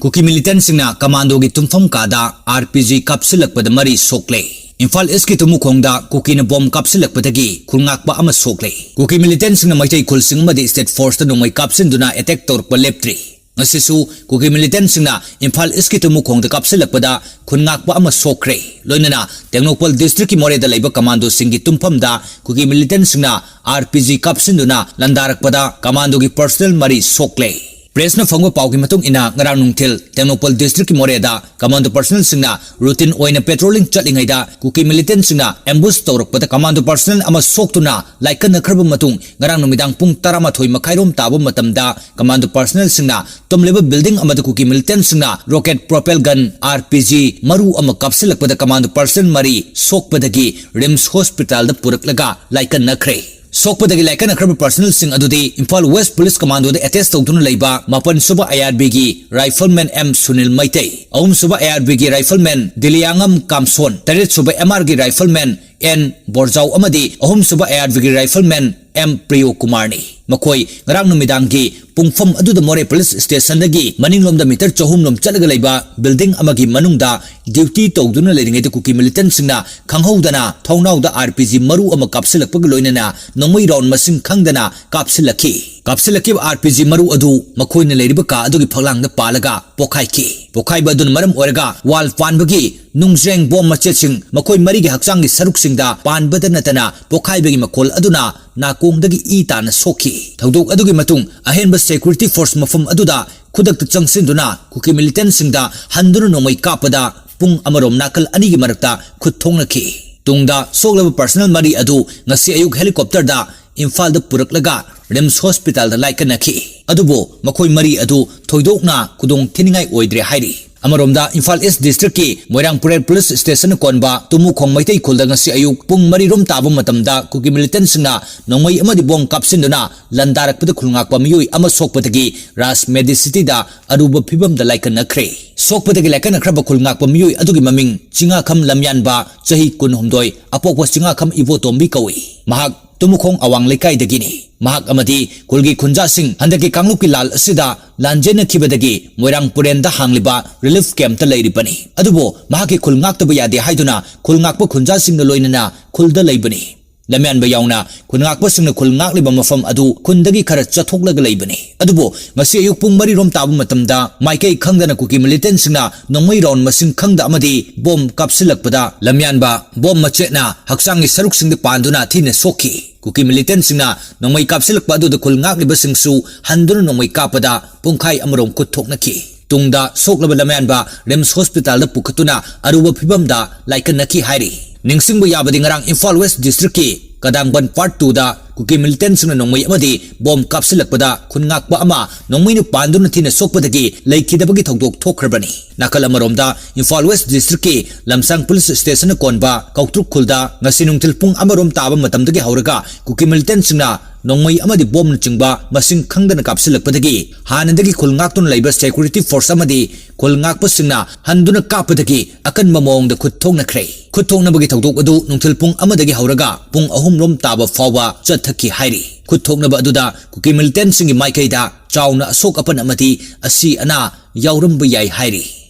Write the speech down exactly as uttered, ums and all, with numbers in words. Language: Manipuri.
ꯀꯨꯀꯤ ꯃꯤꯂꯤꯇꯦꯟꯁꯤꯡꯅ ꯀꯃꯥꯟꯗꯣꯒꯤ ꯇꯨꯝꯐꯝ ꯀꯥꯗ ꯑꯥꯔ ꯄꯤ ꯖꯤ ꯀꯥꯞꯁꯤꯜꯂꯛꯄꯗ ꯃꯔꯤ ꯁꯣꯛꯂꯦ꯫ ꯏꯝꯐꯥꯜ ꯏꯁꯀꯤ ꯇꯨꯃꯨꯈꯣꯡꯗ ꯀꯨꯀꯤꯅ ꯕꯣꯝ ꯀꯥꯞꯁꯤꯜꯂꯛꯄꯗꯒꯤ ꯈꯨꯜꯉꯥꯛꯄ ꯑꯃ ꯁꯣꯛꯂꯦ꯫ ꯀꯨꯀꯤ ꯃꯤꯂꯤꯇꯦꯟꯁꯤꯡꯅ ꯃꯩꯇꯩ ꯈꯨꯜꯁꯤꯡ ꯑꯃꯗꯤ ꯁ꯭ꯇꯦꯠ ꯐꯣꯔꯁꯇ ꯅꯣꯡꯃꯩ ꯀꯥꯞꯁꯤꯟꯗꯨꯅ ꯑꯦꯇꯦꯛ ꯇꯧꯔꯛꯄ ꯂꯦꯞꯇ꯭ꯔꯤ꯫ ꯉꯁꯤꯁꯨ ꯀꯨꯀꯤ ꯃꯤꯂꯤꯇꯦꯟꯁꯤꯡꯅ ꯏꯝꯐꯥꯜ ꯏꯁꯀꯤ ꯇꯨꯃꯨꯈꯣꯡꯗ ꯀꯥꯞꯁꯤꯜꯂꯛꯄꯗ ꯈꯨꯜꯉꯥꯛꯄ ꯑꯃ ꯁꯣꯛꯈ꯭ꯔꯦ꯫ ꯂꯣꯏꯅꯅ ꯇꯦꯡꯅꯧꯄꯜ ꯗꯤꯁꯇ꯭ꯔꯤꯛꯀꯤ ꯃꯣꯔꯦꯗ ꯂꯩꯕ ꯀꯃꯥꯟꯗꯣꯁꯤꯡꯒꯤ ꯇꯨꯝꯐꯝꯗ ꯀꯨꯀꯤ ꯃꯤꯂꯤꯇꯦꯟꯁꯤꯡꯅ ꯑꯥꯔ ꯄꯤ ꯖꯤ ꯀꯥꯞꯁꯤꯟꯗꯨꯅ ꯂꯥꯟꯗꯥꯔꯛꯄꯗ ꯀꯃꯥꯟꯗꯣꯒꯤ ꯄꯔꯁꯅꯦꯜ ꯃꯔꯤ ꯁꯣꯛꯂꯦ꯫ ꯄ꯭ꯔꯦꯁꯅ ꯐꯪꯕ ꯄꯥꯎꯒꯤ ꯃꯇꯨꯡ ꯏꯟꯅ, ꯉꯔꯥꯡ ꯅꯨꯡꯊꯤꯜ ꯇꯦꯡꯅꯧꯄꯜ ꯗꯤꯁꯇ꯭ꯔꯤꯛꯀꯤ ꯃꯣꯔꯦꯗ ꯀꯃꯥꯟꯗꯣ ꯄꯔꯁꯅꯦꯜꯁꯤꯡꯅ ꯔꯨꯇꯤꯟ ꯑꯣꯏꯅ ꯄꯦꯇ꯭ꯔꯣꯂꯤꯡ ꯆꯠꯂꯤꯉꯩꯗ ꯀꯨꯀꯤ ꯃꯤꯂꯤꯇꯦꯟꯁꯤꯡꯅ ꯑꯦꯝꯕꯨꯁ ꯇꯧꯔꯛꯄꯗ ꯀꯃꯥꯟꯗꯣ ꯄꯔꯁꯅꯦꯜ ꯑꯃ ꯁꯣꯛꯇꯨꯅ ꯂꯥꯏꯀꯠꯅꯈ꯭ꯔꯕ ꯃꯇꯨꯡ, ꯉꯔꯥꯡ ꯅꯨꯃꯤꯗꯥꯡ ꯄꯨꯡ ꯇꯔꯥꯃꯥꯊꯣꯏ ꯃꯈꯥꯏꯔꯣꯝ ꯇꯥꯕ ꯃꯇꯝꯗ ꯀꯃꯥꯟꯗꯣ ꯄꯔꯁꯅꯦꯜꯁꯤꯡꯅ ꯇꯨꯝꯂꯤꯕ ꯕꯤꯜꯗꯤꯡ ꯑꯃꯗ ꯀꯨꯀꯤ ꯃꯤꯂꯤꯇꯦꯟꯁꯤꯡꯅ rocket propelled gun R P G ꯃꯔꯨ ꯑꯃ ꯀꯥꯞꯁꯤꯜꯂꯛꯄꯗ ꯀꯃꯥꯟꯗꯣ ꯄꯔꯁꯅꯦꯜ ꯃꯔꯤ ꯁꯣꯛꯄꯗꯒꯤ ꯔꯤꯝꯁ ꯍꯣꯁꯄꯤꯇꯥꯜꯗ ꯄꯨꯔꯛꯂꯒ ꯂꯥꯏꯀꯠꯅꯈ꯭ꯔꯦ꯫ ꯁꯣꯛꯄꯗꯒꯤ ꯂꯥꯏꯀꯠꯅꯈ꯭ꯔꯕ ꯄꯔꯁꯅꯦꯜꯁꯤꯡ ꯑꯗꯨꯗꯤ ꯏꯝꯐꯥꯜ ꯋꯦꯁ ꯄꯨꯂꯤꯁ ꯀꯃꯥꯟꯗꯣꯗ ꯑꯦꯇꯦꯆ ꯇꯧꯗꯨꯅ ꯂꯩꯕ ꯃꯥꯄꯟ ꯁꯨꯕ ꯑꯥꯏ ꯑꯥꯔ ꯕꯤꯒꯤ ꯔꯥꯏꯐꯜꯃꯦꯟ ꯑꯦꯝ ꯁꯨꯅꯤꯜ ꯃꯩꯇꯩ, ꯑꯍꯨꯝ ꯁꯨꯕ ꯑꯥꯏ ꯑꯥꯔ ꯕꯤꯒꯤ ꯔꯥꯏꯐꯜꯃꯦꯟ ꯗꯤꯂꯤꯌꯥꯉꯝ ꯀꯥꯝꯁꯣꯟ, ꯇꯔꯦꯠ ꯁꯨꯕ ꯑꯦꯝ ꯑꯥꯔꯒꯤ ꯔꯥꯏꯐꯜꯃꯦꯟ ꯑꯦꯟ ꯕꯣꯔꯖꯥꯎ ꯑꯃꯗꯤ ꯑꯍꯨꯝ ꯁꯨꯕ ꯑꯥꯏ ꯑꯥꯔ ꯕꯤꯒꯤ ꯔꯥꯏꯐꯜꯃꯦꯟ ꯑꯦꯝ ꯄ꯭ꯔꯤꯌꯣ ꯀꯨꯃꯥꯔꯅꯤ꯫ ꯃꯈꯣꯏ ꯉꯔꯥꯡ ꯅꯨꯃꯤꯗꯥꯡꯒꯤ ꯄꯨꯡꯐꯝ ꯑꯗꯨꯗ ꯃꯣꯔꯦ ꯄꯨꯂꯤꯁ ꯁ꯭ꯇꯦꯁꯟꯗꯒꯤ ꯃꯅꯤꯡꯂꯣꯝꯗ ꯃꯤꯇꯔ ꯆꯍꯨꯝ ꯂꯣꯝ ꯆꯠꯂꯒ ꯂꯩꯕ ꯕꯤꯜꯗꯤꯡ ꯑꯃꯒꯤ ꯃꯅꯨꯡꯗ ꯗ꯭ꯌꯨꯇꯤ ꯇꯧꯗꯨꯅ ꯂꯩꯔꯤꯉꯩꯗ ꯀꯨꯀꯤ ꯃꯤꯂꯤꯇꯦꯟꯁꯤꯡꯅ ꯈꯪꯍꯧꯗꯅ ꯊꯣꯡꯅꯥꯎꯗ ꯑꯥꯔ ꯄꯤ ꯖꯤ ꯃꯔꯨ ꯑꯃ ꯀꯥꯞꯁꯤꯜꯂꯛꯄꯒ ꯂꯣꯏꯅꯅ ꯅꯣꯡꯃꯩ ꯔꯥꯎꯟ ꯃꯁꯤꯡ ꯈꯪꯗꯅ ꯀꯥꯞꯁꯤꯜꯂꯛꯈꯤ꯫ ꯀꯥꯞꯁꯤꯜꯂꯛꯈꯤꯕ ꯑꯥꯔ ꯄꯤ ꯖꯤ ꯃꯔꯨ ꯑꯗꯨ ꯃꯈꯣꯏꯅ ꯂꯩꯔꯤꯕ ꯀꯥ ꯑꯗꯨꯒꯤ ꯐꯛꯂꯥꯡꯗ ꯄꯥꯜꯂꯒ ꯄꯣꯈꯥꯏꯈꯤ꯫ ꯄꯣꯈꯥꯏꯕ ꯑꯗꯨꯅ ꯃꯔꯝ ꯑꯣꯏꯔꯒ ꯋꯥꯜ ꯄꯥꯟꯕꯒꯤ ꯅꯨꯡꯖ꯭ꯔꯦꯡ ꯕꯣꯝ ꯃꯆꯦꯠꯁꯤꯡ ꯃꯈꯣꯏ ꯃꯔꯤꯒꯤ ꯍꯛꯆꯥꯡꯒꯤ ꯁꯔꯨꯛꯁꯤꯡꯗ ꯄꯥꯟꯕꯗ ꯅꯠꯇꯅ ꯄꯣꯈꯥꯏꯕꯒꯤ ꯃꯈꯣꯜ ꯑꯗꯨꯅ ꯅꯥꯀꯣꯡꯗꯒꯤ ꯏ ꯇꯥꯅ ꯁꯣꯛꯈꯤ꯫ ꯊꯧꯗꯣꯛ ꯑꯗꯨꯒꯤ ꯃꯇꯨꯡ ꯑꯍꯦꯟꯕ ꯁꯦꯀ꯭ꯌꯨꯔꯤꯇꯤ ꯐꯣꯔꯁ ꯃꯐꯝ ꯑꯗꯨꯗ ꯈꯨꯗꯛꯇ ꯆꯪꯁꯤꯟꯗꯨꯅ ꯀꯨꯀꯤ ꯃꯤꯂꯤꯇꯦꯟꯁꯤꯡꯗ ꯍꯟꯗꯨꯅ ꯅꯣꯡꯃꯩ ꯀꯥꯞꯄꯗ ꯄꯨꯡ ꯑꯃꯔꯣꯝ ꯅꯥꯀꯜ ꯑꯅꯤꯒꯤ ꯃꯔꯛꯇ ꯈꯨꯠ ꯊꯣꯛꯅꯈꯤ꯫ ꯇꯨꯡꯗ ꯁꯣꯛꯂꯕ ꯄꯔꯁꯅꯦꯜ ꯃꯔꯤ ꯑꯗꯨ ꯉꯁꯤ ꯑꯌꯨꯛ ꯍꯦꯂꯤꯀꯣꯞꯇꯔꯗ ꯏꯝꯐꯥꯜꯗ ꯄꯨꯔꯛꯂꯒ ꯔꯤꯝꯁ ꯍꯣꯁꯄꯤꯇꯥꯜꯗ ꯂꯥꯏꯀꯠꯅꯈꯤ꯫ ꯑꯗꯨꯕꯨ ꯃꯈꯣꯏ ꯃꯔꯤ ꯑꯗꯨ ꯊꯣꯏꯗꯣꯛꯅ ꯈꯨꯗꯣꯡ ꯊꯤꯅꯤꯡꯉꯥꯏ ꯑꯣꯏꯗ꯭ꯔꯦ ꯍꯥꯏꯔꯤ꯫ ꯑꯃꯔꯣꯝꯗ ꯏꯝꯐꯥꯜ ꯏꯁ ꯗꯤꯁꯇ꯭ꯔꯤꯛꯀꯤ ꯃꯣꯏꯔꯥꯡ ꯄꯨꯔꯦꯜ ꯄꯨꯂꯤꯁ ꯁ꯭ꯇꯦꯁꯟ ꯀꯣꯟꯕ ꯇꯨꯃꯨꯈꯣꯡ ꯃꯩꯇꯩ ꯈꯨꯜꯗ ꯉꯁꯤ ꯑꯌꯨꯛ ꯄꯨꯡ ꯃꯔꯤ ꯔꯣꯝ ꯇꯥꯕ ꯃꯇꯝꯗ ꯀꯨꯀꯤ ꯃꯤꯂꯤꯇꯦꯟꯁꯤꯡꯅ ꯅꯣꯡꯃꯩ ꯑꯃꯗꯤ ꯕꯣꯝ ꯀꯥꯞꯁꯤꯟꯗꯨꯅ ꯂꯥꯟꯗꯥꯔꯛꯄꯗ ꯈꯨꯜꯉꯥꯛꯄ ꯃꯤꯑꯣꯏ ꯑꯃ ꯁꯣꯛꯄꯗꯒꯤ ꯔꯥꯖ ꯃꯦꯗꯤꯁꯤꯇꯤꯗ ꯑꯔꯨꯕ ꯐꯤꯕꯝꯗ ꯂꯥꯏꯀꯠꯅꯈ꯭ꯔꯦ꯫ ꯁꯣꯛꯄꯗꯒꯤ ꯂꯥꯏꯀꯠꯅꯈ꯭ꯔꯕ ꯈꯨꯜꯉꯥꯛꯄ ꯃꯤꯑꯣꯏ ꯑꯗꯨꯒꯤ ꯃꯃꯤꯡ ꯆꯤꯡꯉꯥꯈꯝ ꯂꯝꯌꯥꯟꯕ, ꯆꯍꯤ ꯀꯨꯟꯍꯨꯝꯗꯣꯏ, ꯑꯄꯣꯛꯄ ꯆꯤꯡꯉꯥꯈꯝ ꯏꯕꯣꯇꯣꯝꯕꯤ ꯀꯧꯏ꯫ ꯃꯍꯥꯛ ꯇꯨꯃꯨꯈꯣꯡ ꯑꯋꯥꯡ ꯂꯩꯀꯥꯏꯗꯒꯤꯅꯤ꯫ ꯃꯍꯥꯛ ꯑꯃꯗꯤ ꯈꯨꯜꯒꯤ ꯈꯨꯟꯖꯥꯁꯤꯡ ꯍꯟꯗꯛꯀꯤ ꯀꯥꯡꯂꯨꯞꯀꯤ ꯂꯥꯜ ꯑꯁꯤꯗ ꯂꯥꯟꯖꯦꯟꯅꯈꯤꯕꯗꯒꯤ ꯃꯣꯏꯔꯥꯡ ꯄꯨꯔꯦꯟꯗ ꯍꯥꯡꯂꯤꯕ relief camp ꯇ ꯂꯩꯔꯤꯕꯅꯤ꯫ ꯑꯗꯨꯕꯨ ꯃꯍꯥꯛꯀꯤ ꯈꯨꯜ ꯉꯥꯛꯇꯕ ꯌꯥꯗꯦ ꯍꯥꯏꯗꯨꯅ ꯈꯨꯜ ꯉꯥꯛꯄ ꯈꯨꯟꯖꯥꯁꯤꯡꯅ ꯂꯣꯏꯅꯅ ꯈꯨꯜꯗ ꯂꯩꯕꯅꯤ꯫ ꯂꯝꯌꯥꯟꯕ ꯌꯥꯎꯅ ꯈꯨꯟ ꯉꯥꯛꯄꯁꯤꯡꯅ ꯈꯨꯜ ꯉꯥꯛꯂꯤꯕ ꯃꯐꯝ ꯑꯗꯨ ꯈꯨꯟꯗꯒꯤ ꯈꯔ ꯆꯠꯊꯣꯛꯂꯒ ꯂꯩꯕꯅꯤ꯫ ꯑꯗꯨꯕꯨ ꯉꯁꯤ ꯑꯌꯨꯛ ꯄꯨꯡ ꯃꯔꯤ ꯔꯣꯝ ꯇꯥꯕ ꯃꯇꯝꯗ ꯃꯥꯏꯀꯩ ꯈꯪꯗꯅ ꯀꯨꯀꯤ militant ꯁꯤꯡꯅ ꯅꯣꯡꯃꯩ round ꯃꯁꯤꯡ ꯈꯪꯗ ꯑꯃꯗꯤ bomb ꯀꯥꯞꯁꯤꯜꯂꯛꯄꯗ ꯂꯝꯌꯥꯟꯕ bomb ꯃꯆꯦꯠꯅ ꯍꯛꯆꯥꯡꯒꯤ ꯁꯔꯨꯛꯁꯤꯡꯗ ꯄꯥꯟꯗꯨꯅ ꯊꯤꯅ ꯁꯣꯛꯈꯤ꯫ ꯀꯨꯀꯤ militant ꯁꯤꯡꯅ ꯅꯣꯡꯃꯩ ꯀꯥꯞꯁꯤꯜꯂꯛꯄ ꯑꯗꯨꯗ ꯈꯨꯜ ꯉꯥꯛꯂꯤꯕꯁꯤꯡꯁꯨ ꯍꯟꯗꯨꯅ ꯅꯣꯡꯃꯩ ꯀꯥꯞꯄꯗ ꯄꯨꯡꯈꯥꯏ ꯑꯃꯔꯣꯝ ꯈꯨꯠ ꯊꯣꯛꯅꯈꯤ꯫ ꯇꯨꯡꯗ ꯁꯣꯛꯂꯕ ꯂꯝꯌꯥꯟꯕ RIMS hospital ꯗ ꯄꯨꯈꯠꯇꯨꯅ ꯑꯔꯨꯕ ꯐꯤꯕꯝꯗ ꯂꯥꯏꯀꯠꯅꯈꯤ ꯍꯥꯏꯔꯤ꯫ ꯅꯤꯡꯁꯤꯡꯕ ꯌꯥꯕꯗꯤ ꯉꯔꯥꯡ ꯏꯝꯐꯥꯜ West district ꯀꯤ ꯀꯗꯥꯡꯕꯟ part two ꯗ ꯀꯨꯀꯤ militant ꯁꯤꯡꯅ ꯅꯣꯡꯃꯩ ꯑꯃꯗꯤ bomb ꯀꯥꯞꯁꯤꯜꯂꯛꯄꯗ ꯈꯨꯟ ꯉꯥꯛꯄ ꯑꯃ ꯅꯣꯡꯃꯩꯅ ꯄꯥꯟꯗꯨꯅ ꯊꯤꯅ ꯁꯣꯛꯄꯗꯒꯤ ꯂꯩꯈꯤꯗꯕꯒꯤ ꯊꯧꯗꯣꯛ ꯊꯣꯛꯈ꯭ꯔꯕꯅꯤ꯫ ꯅꯥꯀꯜ ꯑꯃꯔꯣꯝꯗ ꯏꯝꯐꯥꯜ West district ꯀꯤ ꯂꯝꯁꯥꯡ police station ꯅ ꯀꯣꯟꯕ ꯀꯧꯇ꯭ꯔꯨꯛ ꯈꯨꯜꯗ ꯉꯁꯤ ꯅꯨꯡꯊꯤꯜ ꯄꯨꯡ ꯑꯃꯔꯣꯝ ꯇꯥꯕ ꯃꯇꯝꯗꯒꯤ ꯍꯧꯔꯒ ꯀꯨꯀꯤ militant ꯁꯤꯡꯅ ꯅꯣꯡꯃꯩ ꯑꯃꯗꯤ bomb ꯅꯆꯤꯡꯕ ꯃꯁꯤꯡ ꯈꯪꯗꯅ ꯀꯥꯞꯁꯤꯜꯂꯛꯄꯗꯒꯤ ꯍꯥꯟꯅꯗꯒꯤ ꯈꯨꯜ ꯉꯥꯛꯇꯨꯅ ꯂꯩꯕ security force ꯑꯃꯗꯤ ꯈꯨꯜ ꯉꯥꯛꯄꯁꯤꯡꯅ ꯍꯟꯗꯨꯅ ꯀꯥꯞꯄꯗꯒꯤ ꯑꯀꯟꯕ ꯃꯑꯣꯡꯗ ꯈꯨꯠ ꯊꯣꯛꯅꯈ꯭ꯔꯦ꯫ ꯈꯨꯠ ꯊꯣꯛꯅꯕꯒꯤ ꯊꯧꯗꯣꯛ ꯑꯗꯨ ꯅꯨꯡꯊꯤꯜ ꯄꯨꯡ ꯑꯃꯗꯒꯤ ꯍꯧꯔꯒ ꯄꯨꯡ ꯑꯍꯨꯝ ꯔꯣꯝ ꯇꯥꯕ ꯐꯥꯎꯕ ꯆꯠꯊꯈꯤ ꯍꯥꯏꯔꯤ꯫ ꯈꯨꯠ ꯊꯣꯛꯅꯕ ꯑꯗꯨꯗ ꯀꯨꯀꯤ militant ꯁꯤꯡꯒꯤ ꯃꯥꯏꯀꯩꯗ ꯆꯥꯎꯅ ꯑꯁꯣꯛ ꯑꯄꯟ ꯑꯃꯗꯤ ꯑꯁꯤ ꯑꯅꯥ ꯌꯥꯎꯔꯝꯕ ꯌꯥꯏ ꯍꯥꯏꯔꯤ꯫